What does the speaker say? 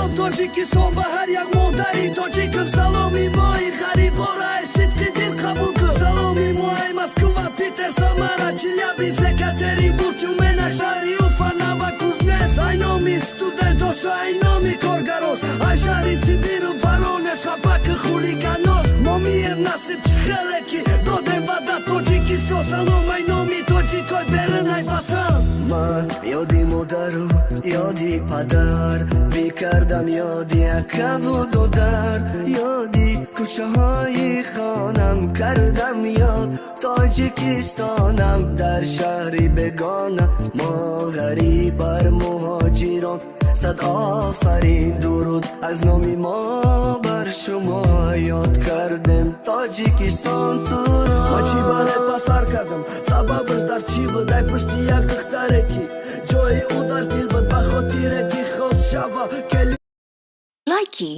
Салом, Тоҷикистон, ба ҳар як модари тоҷикам. Саломи мои ғарибора ай сидқи дил қабул кун. Саломи мо ай Москва, Питер, Самара, Челябинск, Екатеринбург, Тюмена, шаҳри Уфа, Новокузнец. Ай номи студентош, ай номи коргарош, ай шаҳри Сибиру Воронеж, хапаки хулиганош. Мо мием, насиб, чихеле ки додем ваъда. Тоҷикистон, салом ай номи тоҷикой берун ай ватан. Ман ёди модару ёди падар мекардам, ёди акаву додар, ёди кӯчаҳои хонам кардам, ёд Тоҷикистонам. Дар шаҳри бегона мо ғариб, бар муҳоҷирон сад офарин. Дуруд аз номи мо бар шумо, ёд кардем, Тоҷикистон, туро. Ма чӣ баре пасар кардам, сабабаш дар чӣ буд? Ай пушти як духтаре, ки ҷои ӯ дар дил буд, ба хотире ки хост шава кели. Likey.